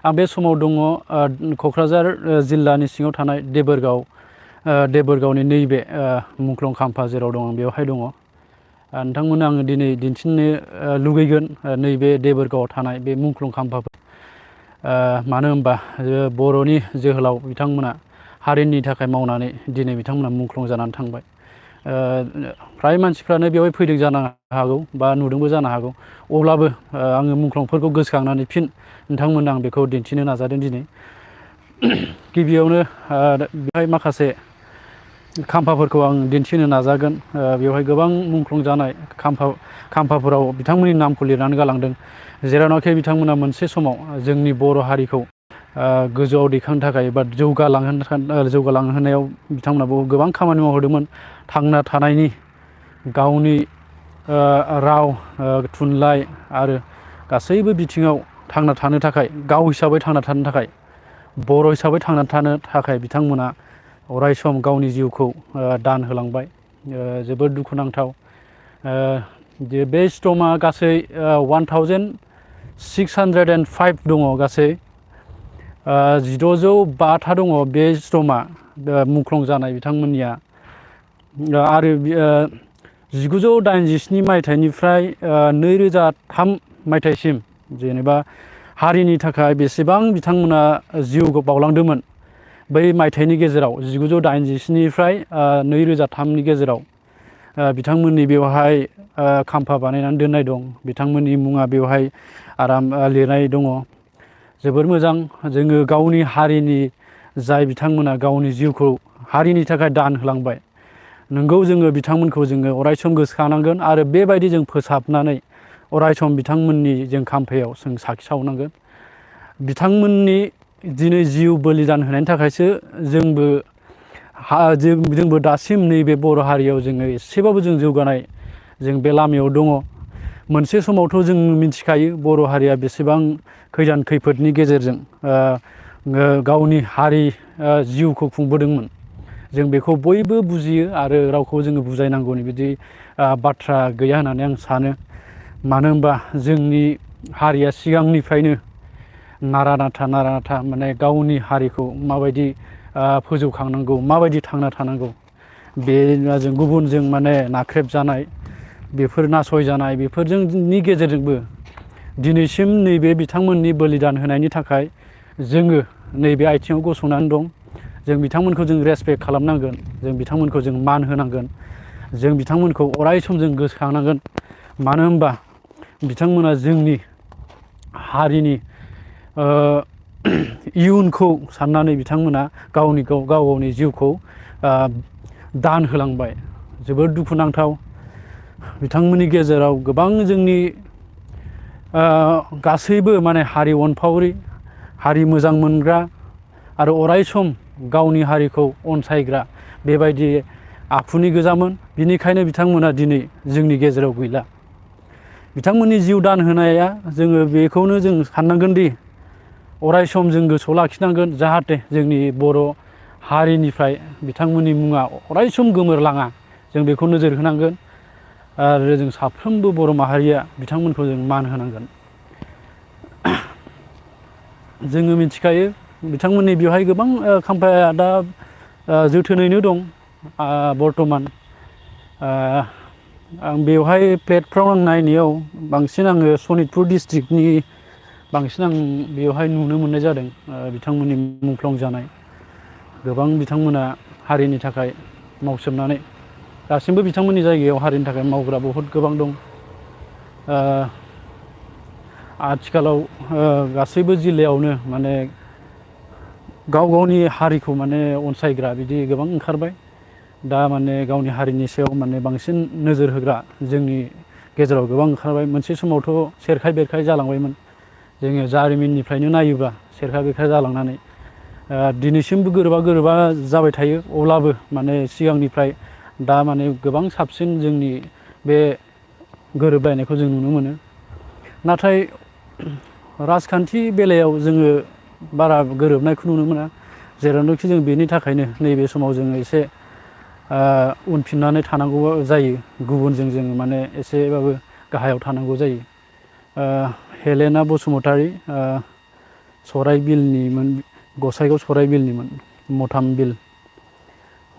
आं बे समाव दङ क'क्राझार जिल्लानि सिङाव थानाय देबोरगावनि नैबे मुंख्लं खाम्फा जेराव दं आं बेवहाय दङ। नोंथांमोननो आङो दिनै दिन्थिनो लुगैगोन नैबे देबोरगावआव थानाय बे मुंख्लं खाम्फाफोर। मानो होनबा बर'नि जोहोलाव बिथांमोना हारिनि थाखाय मावनानै दिनै बिथांमोना मुंख्लं जानानै थांबाय। फ्राय मानसिफ्रानो बेवहाय फैदों जानो हागौ बा नुदोंबो जानो हागौ। अब्लाबो आङो मुंख्लंफोरखौ गोसोखांनानै फिन नोंथांमोननो आं बेखौ दिन्थिनो नाजादों दिनै। गिबियावनो बेवहाय माखासे खाम्फाफोरखौ आं दिन्थिनो नाजागोन। बेवहाय गोबां मुंख्लं जानाय खाम्फाफोराव बिथांमोननि नामखौ लिरनानै गालांदों। जेरावनाखि बिथांमोना मोनसे समाव जोंनि बर' हारिखौ गोजौआव दैखांनो थाखाय एबा जौगालांहोनायाव बिथांमोनाबो गोबां खामानि मावहरदोंमोन। थांना थानायनि गावनि राव थुनलाइ आरो गासैबो बिथिङाव थांना थानो थाखाय गाव हिसाबै थांना थानो थाखाय बर' हिसाबै थांना थानो थाखाय बिथांमोना अरायसम गावनि जिउखौ दान होलांबाय। जोबोद दुखुनांथाव। बे स्ट'मा गासै 1605 दङ गासै 1605था दङ बे स्ट'मा मुंख्लं जानाय बिथांमोननिया। आरो 1987 मायथाइनिफ्राय 2003 मायथाइसिम जेनेबा हारिनि थाखाय बेसेबां बिथांमोना जिउ बावलांदोंमोन बै मायथाइनि गेजेराव 1987 निफ्राय 2003नि गेजेराव बिथांमोननि बेवहाय खाम्फा बानायनानै दोननाय दं। बिथांमोननि मुङा बेवहाय आराम लिरनाय दङ। जोबोर मोजां। जोङो गावनि हारिनि जाय बिथांमोना गावनि जिउखौ हारिनि थाखाय दान होलांबाय। नोंगौ जोङो बिथांमोनखौ जोङो अरायसम गोसोखांनांगोन आरो बेबायदि जों फोसाबनानै अरायसम बिथांमोननि जों खाम्फायाव जों साखि सावनांगोन। बिथांमोननि दिनै जिउ बलिदान होनायनि थाखायसो जोंबो दासिम नैबे बर' हारियाव जोङो एसेबाबो जों जौगानाय जों बे लामायाव दङ। मोनसे समावथ' जों मिथिखायो बर' हारिया बेसेबां खैदान खैफोदनि गेजेरजों गावनि हारि जिउखौ खुंबोदोंमोन। जों बेखौ बयबो बुजियो आरो रावखौ जोङो बुजायनांगौनि बिदि बाथ्रा गैया होननानै आं सानो। मानो होनबा जोंनि हारिया सिगांनिफ्रायनो नारा नाथा माने गावनि हारिखौ माबायदि फोजौखांनांगौ माबायदि थांना थानांगौ बे जों गुबुनजों माने नाख्रेबजानाय बेफोर नासयजानाय बेफोरनि गेजेरजोंबो दिनैसिम नैबे बिथांमोननि बलिदान होनायनि थाखाय जोङो नैबे आथिङाव गसंनानै दं। जों बिथांमोनखौ जों रेसपेक्ट खालामनांगोन। जों बिथांमोनखौ जों मान होनांगोन। जों बिथांमोनखौ अरायसम जों गोसोखांनांगोन। मानो होनबा बिथांमोना जोंनि हारिनि इयुनखौ साननानै बिथांमोना गावनि जिउखौ दान होलांबाय। जोबोद दुखुनांथाव। बिथांमोननि गेजेराव गोबां जोंनि गासैबो माने हारि अनफावरि हारि मोजां मोनग्रा आरो अरायसम गावनि हारिखौ अनसायग्रा बेबायदि आखुनि गोजामोन। बिनिखायनो बिथांमोना दिनै जोंनि गेजेराव गैला। बिथांमोननि जिउ दान होनाया जोङो बेखौनो जों साननांगोन दि अरायसम जों गोसोआव लाखिनांगोन जाहाथे जोंनि बर' हारिनिफ्राय बिथांमोननि मुङा अरायसम गोमोरलाङा। जों बेखौ नोजोर होनांगोन आरो जों साफ्रोमबो बर' माहारिया बिथांमोनखौ जों मान होनांगोन। जोङो मिथिखायो बिथांमोननि बेवहाय गोबां खाम्फाया दा जोथोनैनो दं। बर्थमान आं बेवहाय प्लेटफर्म नायनायाव बांसिन आङो सनितपुर डिस्ट्रिक्टनि बांसिन आं बेवहाय नुनो मोननाय जादों बिथांमोननि मुंख्लं जानाय। गोबां बिथांमोना हारिनि थाखाय मावसोमनानै दासिमबो बिथांमोननि जायगायाव हारिनि थाखाय मावग्रा बहुद गोबां दं। आथिखालाव गासैबो जिल्लायावनो माने गावनि हारिखौ माने अनसायग्रा बिदि गोबां ओंखारबाय। दा माने गावनि हारिनि सायाव माने बांसिन नोजोर होग्रा जोंनि गेजेराव गोबां ओंखारबाय। मोनसे समावथ' सेरखाय बेरखाय जालांबायमोन। जोङो जारिमिननिफ्रायनो नायोबा सेरखाय बेरखाय जालांनानै दिनैसिमबो गोरोबा जाबाय थायो। अब्लाबो माने सिगांनिफ्राय दा माने गोबां साबसिन जोंनि बे गोरोबलायनायखौ जों नुनो मोनो। नाथाय राजखान्थि बेलायाव जोङो बारा गोरोबनायखौ नुनो मोना। जेरावनोखि जों बेनि थाखायनो नैबे समाव जोङो एसे उनफिननानै थानांगौ जायो। गुबुनजों जोङो माने एसेबाबो गाहायाव थानांगौ जायो। हेलेना बसुमतारी सराइ बिलनिमोन, गसाइगाव सराइ बिलनिमोन। मथाम बिल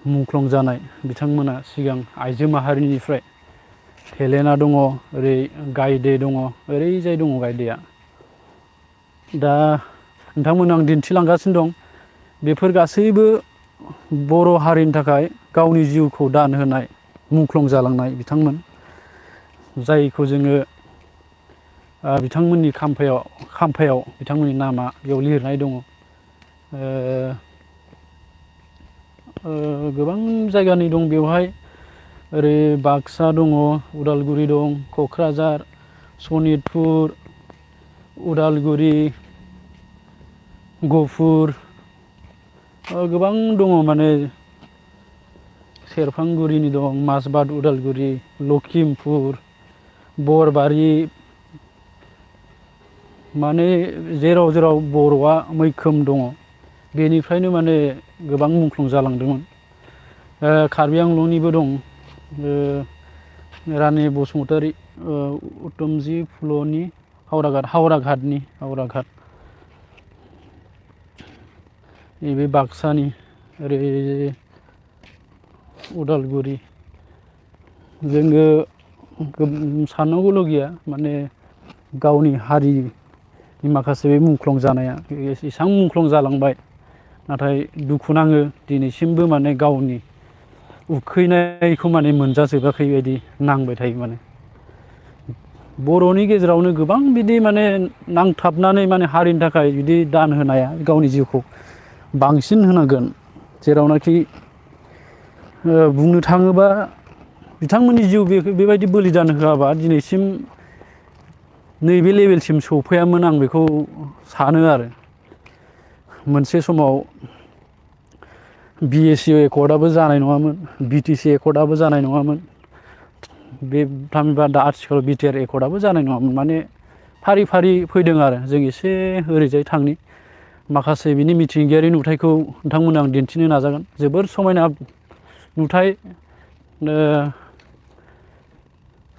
मुंख्लं जानाय बिथांमोना सिगां आइजो माहारिनिफ्राय हेलेना दङ, ओरै गायदे दङ, ओरैजाय दङ गायदेया। दा नोंथांमोननो आं दिन्थिलांगासिनो दं। बेफोर गासैबो बर' हारिनि थाखाय गावनि जिउखौ दान होनाय, मुंख्लं जालांनाय बिथांमोन, जायखौ जोङो बिथांमोननि खाम्फायाव बिथांमोननि नामा बेयाव लिरनाय दङ। गोबां जायगानि दं बेवहाय, ओरै बाक्सा दङ, उदालगुरि दं, क'क्राझार, सनितपुर, उदालगुरि, गहपुर, गोबां दङ माने सेरफांगुरिनि दं, माजबाद उदालगुरि, लखिमपुर, बरबारि, माने जेराव जेराव बर'आ मैखोम दङ बेनिफ्रायनो माने गोबां मुंख्लं जालांदोंमोन। कार्बि आंलंनिबो दं, रानि बसुमतारी, उत्तमजि फुल'नि हावराघाटनि नैबे बाक्सानि, ओरै उदालगुरि। जोङो साननांगौल' गैया माने गावनि हारिनि माखासे बे मुंख्लं जानाया एसेबां मुंख्लं जालांबाय, नाथाय दुखु नाङो दिनैसिमबो माने गावनि उखैनायखौ माने मोनजाजोबाखै बायदि नांबाय थायो। माने बर'नि गेजेरावनो गोबां बिदि माने नांथाबनानै माने हारिनि थाखाय बिदि दान होनाया गावनि जिउखौ बांसिन होनांगोन, जेरावनाखि बुंनो थाङोबा बिथांमोननि जिउ बेबायदि बलिदान होआबा दिनैसिम नैबे लेभेलसिम सौफैयामोन, आं बेखौ सानो आरो। मोनसे समाव BSc एकर्डआबो जानाय नङामोन, BTC एकर्डआबो जानाय नङामोन, बे थामहिनबा दा आथिखालाव BTR एकर्डआबो जानाय नङामोन। माने फारि फारि फैदों आरो। जों एसे ओरैजाय थांनि माखासे बिनि मिथिंगायारि नुथायखौ नोंथांमोननो आं दिन्थिनो नाजागोन। जोबोर समायना नुथाय,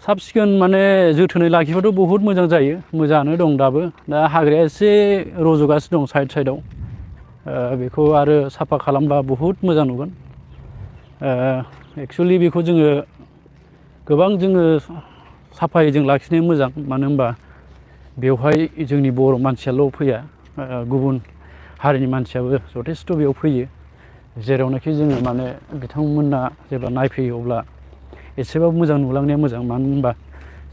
साब सिखोन माने जोथोनै लाखिबाथ' बहुद मोजां जायो, मोजाङानो दं दाबो। दा हाग्राया एसे रज'गासिनो दं साइडआव, बेखौ आरो साफा खालामबा बहुद मोजां नुगोन। एक्सुवेलि बेखौ गोबां जोङो साफायै जों लाखिनाया मोजां, मानो होनबा बेवहाय जोंनि बर' मानसियाल' फैया, गुबुन हारिनि मानसियाबो जथेस्थ' बेयाव फैयो। जेरावनाखि जोङो माने बिथांमोना जेब्ला नायफैयो अब्ला एसेबाबो मोजां नुलांनाया मोजां, मानो होनबा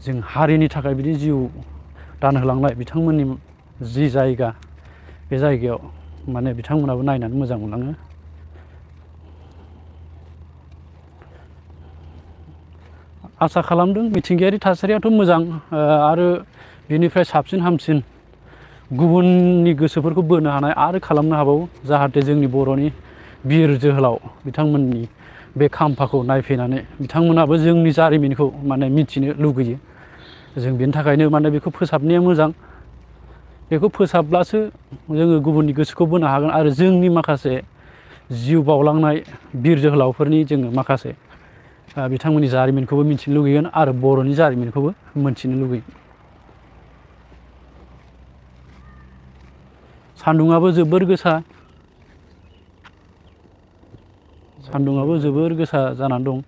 जों हारिनि थाखाय बिदि जिउ दान होलांनाय बिथांमोननि जि जायगा, बे जायगायाव माने बिथांमोनाबो नायनानै मोजां मोनलाङो। आसा खालामदों मिथिंगायारि थासारियाथ' मोजां, आरो बिनिफ्राय साबसिन हामसिन गुबुननि गोसोफोरखौ बोनो हानाय आरो खालामनो हाबावो, जाहाथे जोंनि बर'नि बिर जोहोलाव बिथांमोननि बे खाम्फाखौ नायफैनानै बिथांमोनाबो जोंनि जारिमिनखौ माने मिथिनो लुगैयो। जों बेनि थाखायनो माने बेखौ फोसाबनाया मोजां। बेखौ फोसाबब्लासो जोङो गुबुननि गोसोखौ बोनो हागोन, आरो जोंनि माखासे जिउ बाउलांनाय बिर जोहोलावफोरनि जोङो माखासे बिथांमोननि जारिमिनखौबो मिथिनो लुगैगोन आरो बर'नि जारिमिनखौबो मोनथिनो लुगैगोन। सान्दुङाबो जोबोर गोसा, जानानै दं।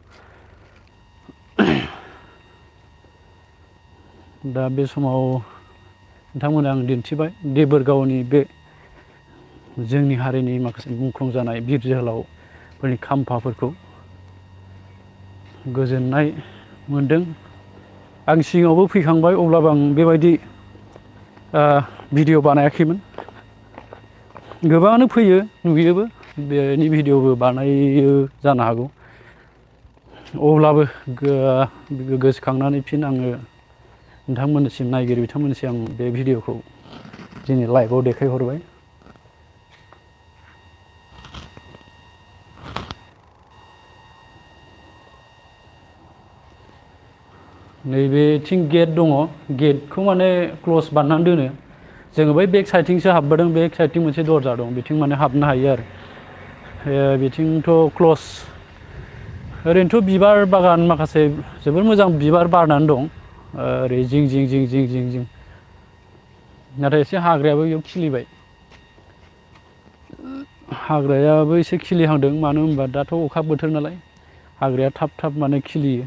दा बे समाव नोंथांमोननो आं दिन्थिबाय देबोरगावनि बे जोंनि हारिनि माखासे मुंख्लं जानाय बिर जोहोलावफोरनि खाम्फाफोरखौ। गोजोननाय मोनदों। आं सिगाङावबो फैखांबाय, अब्लाबो आं बेबायदि भिडिअ बानायाखैमोन। गोबाङानो फैयो, नुयोबो, बेनि भिडिअबो बानायो जानो हागौ। अब्लाबो गोसोखांनानै फिन आङो नोंथांमोननिसिम, नायगिरि बिथांमोननिसिम आं बे भिडिअखौ दिनै लाइभआव देखायहरबाय। नैबेथिं गेट दङ, गेटखौ माने क्लस बानायनानै दोनो। जोङो बै बेक साइडथिंसो हाबबोदों, बेक साइडथिं मोनसे दरजा दं, बिथिं माने हाबनो हायो आरो। बिथिंथ' क्लस। ओरैनोथ' बिबार बागान माखासे जोबोर मोजां बिबार बारनानै दं, ओरै जिं जिं। नाथाय एसे हाग्रायाबो बेयाव खिलिबाय। हाग्रायाबो एसे खिलिहांदों मानो होनबा दाथ' अखा बोथोर नालाय हाग्राया थाब थाब माने खिलियो।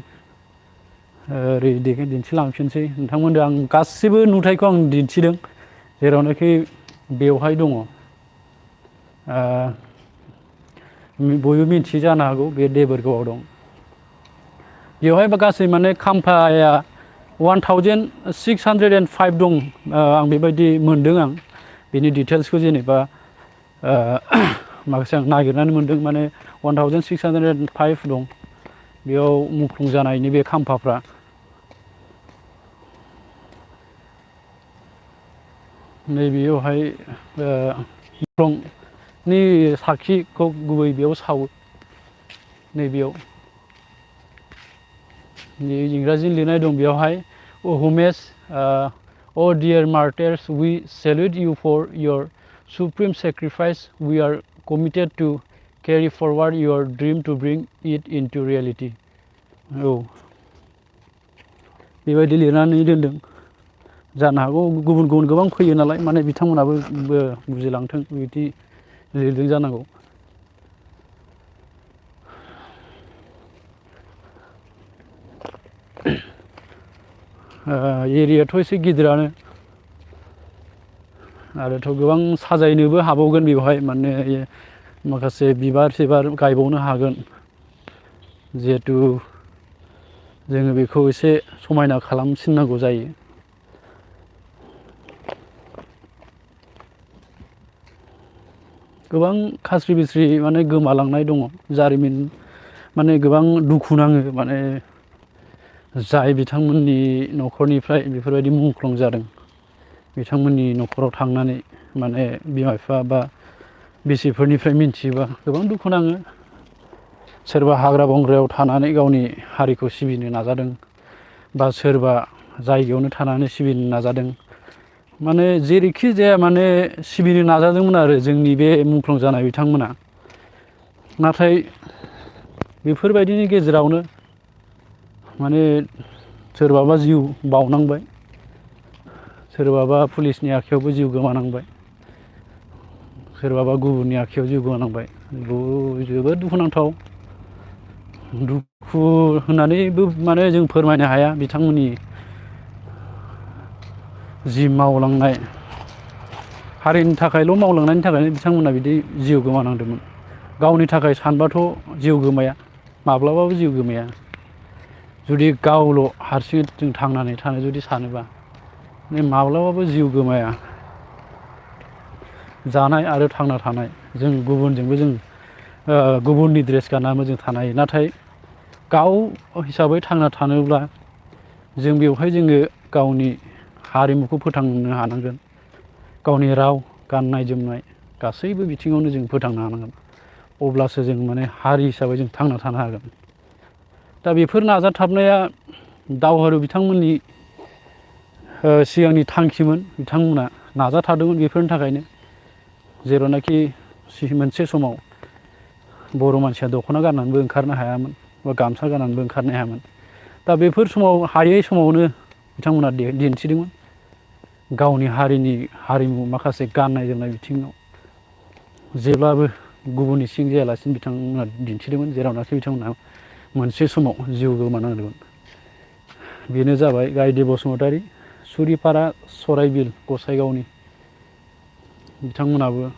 ओरै दिन्थिलांफिनसै नोंथांमोननो आं गासिबो नुथायखौ आं दिन्थिदों जेरावनाखि बेवहाय दङ। बयबो मिथियो जानो हागौ बे देबोरगावआव दं। बेवहायबो गासै माने खाम्फाया 1605 दं। आं बेबायदि मोनदों आं बेनि डिटेल्सखौ जेनेबा माखासे आं नागिरनानै मोनदों माने 1605 दं बेयाव मुंख्लं जानायनि बे खाम्फाफ्रा। नैबेयावहाय मुंख्लंनि साखिखौ गुबै बेयाव सावो नैबेयाव। इंराजिनि लिरनाय दं बेयावहाय homage O dear martyrs we salute you for your supreme sacrifice we are committed to carry forward your dream to bring it into reality. औ बेबायदि लिरनानै दोनदों। जानो हागौ गुबुन गुबुन गोबां फैयो नालाय माने बिथांमोनाबो बुजिलांथों बिदि लिरदों जानांगौ। एरियाथ' एसे गिदिरानो आरोथ' गोबां साजायनोबो हाबावगोन बेवहाय माने माखासे बिबार सिबार गायबावनो हागोन जिहेथु जोङो बेखौ एसे समायना खालामसिननांगौ जायो। गोबां खास्रि बिस्रि माने गोमालांनाय दङ जारिमिन माने गोबां दुखु नाङो माने जाय बिथांमोननि न'खरनिफ्राय बेफोरबायदि मुंख्लं जादों बिथांमोननि न'खराव थांनानै माने बिमा बिफा बा बिसिफोरनिफ्राय मिथियोबा गोबां दुखु नाङो। सोरबा हाग्रा बंग्रायाव थानानै गावनि हारिखौ सिबिनो नाजादों बा सोरबा जायगायावनो थानानै सिबिनो नाजादों माने जेरैखि जाया माने सिबिनो नाजादोंमोन आरो जोंनि बे मुंख्लं जानाय बिथांमोना। नाथाय बेफोरबायदिनि गेजेरावनो माने सोरबाबा जिउ बावनांबाय सोरबाबा पुलिसनि आखायावबो जिउ गोमानांबाय सोरबाबा गुबुननि आखायाव जिउ गोमानांबाय। जोबोद दुखुनांथाव दुखु होननानैबो माने जों फोरमायनो हाया बिथांमोननि जि मावलांनाय हारिनि थाखायल' मावलांनायनि थाखायनो बिथांमोना बिदि जिउ गोमानांदोंमोन। गावनि थाखाय सानबाथ' जिउ गोमाया माब्लाबाबो जिउ गोमाया। जुदि गावल' हारसिङै जों थांनानै थानो जुदि सानोबा माब्लाबाबो जिउ गोमाया। जानाय आरो थांना थानाय जों गुबुनजोंबो जों गुबुननि ड्रेस गाननानैबो जों थानो हायो नाथाय गाव हिसाबै थांना थानोब्ला जों बेवहाय जोङो गावनि हारिमुखौ फोथांनो हानांगोन। गावनि राव गाननाय जोमनाय गासैबो बिथिङावनो जों फोथांनो हानांगोन अब्लासो जों माने हारि हिसाबै जों थांना थानो हागोन। दा बेफोर नाजाथाबनाया दावहारु बिथांमोननि सिगांनि थांखिमोन बिथांमोना नाजाथाबदोंमोन बेफोरनि थाखायनो जेरावनाखि मोनसे समाव बर' मानसिया दख'ना गाननानैबो ओंखारनो हायामोन बा गामसा गाननानैबो ओंखारनो हायामोन। दा बेफोर समाव हायै समावनो बिथांमोना दिन्थिदोंमोन गावनि हारिनि हारिमु माखासे गाननाय जोमनाय बिथिङाव जेब्लाबो गुबुननि सिं जायालासिनो बिथांमोना दिन्थिदोंमोन जेरावनाखि बिथांमोनहा मोनसे समाव जिउ गोमानांदोंमोन। बेनो जाबाय गायदे बसुमतारी सुरिपारा सराइबिल गसाइगावनि बिथांमोनाबो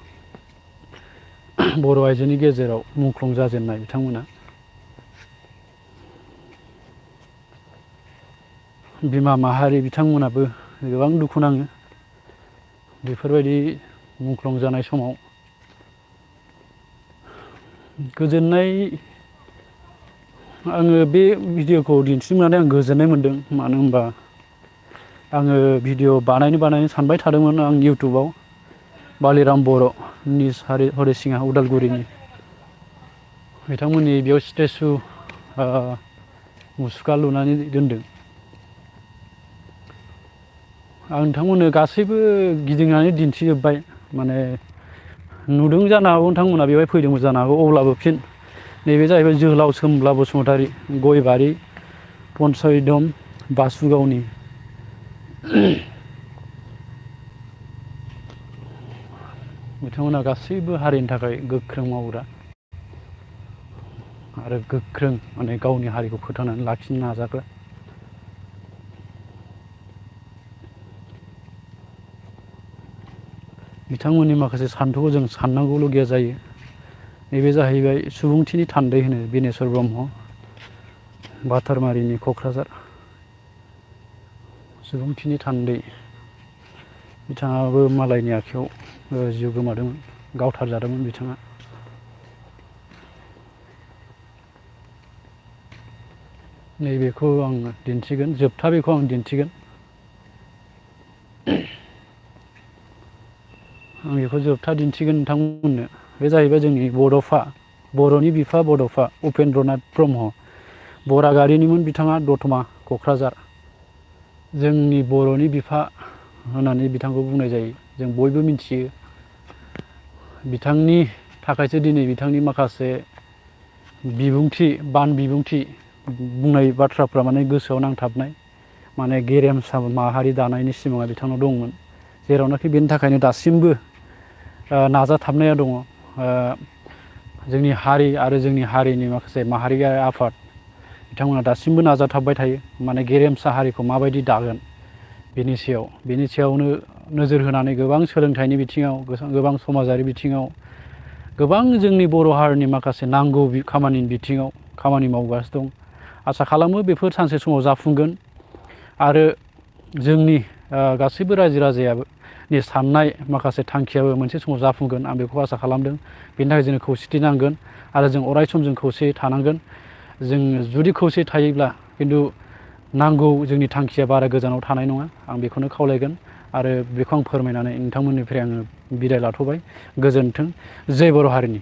बर' आइजोनि गेजेराव मुंख्लं जाजेननाय बिथांमोना। बिमा माहारि बिथांमोनाबो गोबां दुखु नाङो बेफोरबायदि मुंख्लं जानाय समाव। गोजोननाय आङो बे भिडिअखौ दिन्थिनो मोननानै आं गोजोननाय मोनदों मानो होनबा आङो भिडिअ बानायनो सानबाय थादोंमोन आं इउटुबाव बालिराम बर' निउस हरिसिङा उदालगुरिनि बिथांमोननि बेयाव स्टेचु मुसुखा लुनानै दोनदों। आं नोंथांमोननो गासैबो गिदिंनानै दिन्थिजोब्बाय माने नुदों जानो हागौ नोंथांमोना बेवहाय फैदोंबो जानो हागौ अब्लाबो फिन नैबे जाहैबाय जोहोलाव सोमब्ला बसुमतारी गयबारि पन्सायदम बासुगावनि बिथांमोना गासैबो हारिनि थाखाय गोख्रों मावग्रा आरो गोख्रों माने गावनि हारिखौ फोथांनानै लाखिनो नाजाग्रा। बिथांमोननि माखासे सान्थौखौ जों साननांगौलगिया जायो। नैबे जाहैबाय सुबुंथिनि थान्दै होनो बिनेश्वर ब्रह्म, बातारमारिनि क'क्राझार। सुबुंथिनि थान्दै बिथाङाबो मालायनि आखायाव जिउ गोमादोंमोन, गावथारजादोंमोन बिथाङा। नैबेखौ आं दिन्थिगोन, जोबथा बेखौ आं दिन्थिगोन। आं बेखौ जोबथा दिन्थिगोन नोंथांमोननो। बे जाहैबाय जोंनि बड'फा, बर'नि बिफा बड'फा उपेन्द्रनाथ ब्रह्म। बरागारिनिमोन बिथाङा, दतमा क'क्राझार। जोंनि बर'नि बिफा होननानै बिथांखौ बुंनाय जायो, जों बयबो मिथियो। बिथांनि थाखायसो दिनै बिथांनि माखासे बिबुंथि, बान बिबुंथि बुंनाय बाथ्राफ्रा माने गोसोआव नांथाबनाय, माने गेरेमसा माहारि दानायनि सिमाङा बिथांनाव दंमोन। जेरावनाखि बेनि थाखायनो दासिमबो नाजाथाबनाया दङ। जोंनि हारि आरो जोंनि हारिनि माखासे माहारियारि आफाद बिथांमोना दासिमबो नाजाथाबबाय थायो, माने गेरेमसा हारिखौ माबायदि दागोन बेनि सायावनो नोजोर होनानै गोबां सोलोंथाइनि बिथिङाव, गोबां समाजारि बिथिङाव, गोबां जोंनि बर' हारिनि माखासे नांगौ खामानिनि बिथिङाव खामानि मावगासिनो दं। आसा खालामो बेफोर सानसे समाव जाफुंगोन आरो जोंनि गासैबो रायजो राजायाबो नि साननाय माखासे थांखियाबो मोनसे समाव जाफुंगोन, आं बेखौ आसा खालामदों। बेनि थाखाय जोङो खौसेथि नांगोन आरो जों अरायसम जों खौसेयै थानांगोन। जों जुदि खौसे थायोब्ला खिन्थु नांगौ जोंनि थांखिया बारा गोजानाव थानाय नङा, आं बेखौनो खावलायगोन आरो बेखौ आं फोरमायनानै नोंथांमोननिफ्राय आङो बिदाय लाथ'बाय। गोजोन्थों। जय बर' हारिनि।